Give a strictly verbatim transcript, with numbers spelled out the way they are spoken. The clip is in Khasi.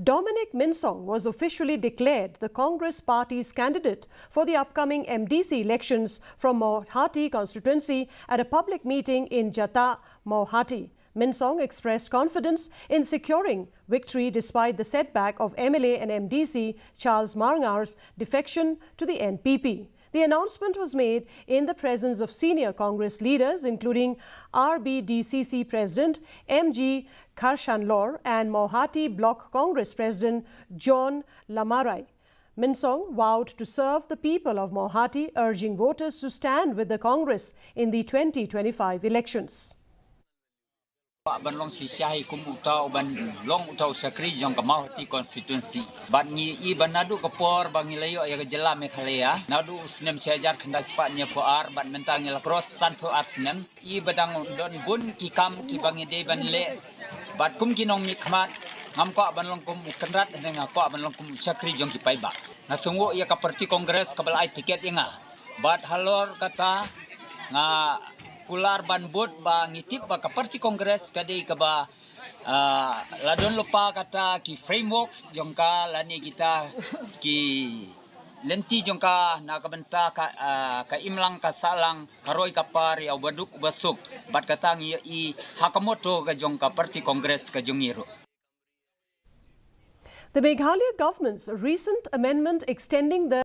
Dominic Minsong was officially declared the Congress party's candidate for the upcoming M D C elections from Mawhati constituency at a public meeting in Jata, Mawhati. Minsong expressed confidence in securing victory despite the setback of M L A and M D C Charles Marngar's defection to the N P P. The announcement was made in the presence of senior Congress leaders, including R B D C C President M G Karshanlor and Mawhati Block Congress President John Lamarai. Minsong vowed to serve the people of Mawhati, urging voters to stand with the Congress in the twenty twenty-five elections. Kwah ban long shisha hi kum uta u ban long uta u shakri jong ka Mawhati constituency. Bad ngi i ban naduh ka por ba ngi la ïoh ïa ka jylla Meghalaya, naduh u snem shi hajar khyndai spah hynñiewphew ar bad mynta ngi la cross sanphew ar snem. I ba dang don bun ki kam ki ba ngi dei ban leh. Bad kum ki nongmihkhmat, ngam kwah ban long kum u kynrad, hynrei nga kwah ban long kum u shakri jong ki paidbah. Nga sngewnguh ïa ka party Congress kaba la ai ticket ïa nga. Bad halor kata nga kular ban bud ba ngi tip ba ka party Congress ka dei kaba, ah, la don lypa kata ki frameworks jong ka lane kita ki lynti jong ka na ka bynta ka, ah, ka imlang ka sahlang, ka roi ka par ïa uba duk uba suk. Bad kata ngi ïohi ha ka motto ka jong ka party Congress ka jong ngi ruh. The Meghalaya government's recent amendment extending the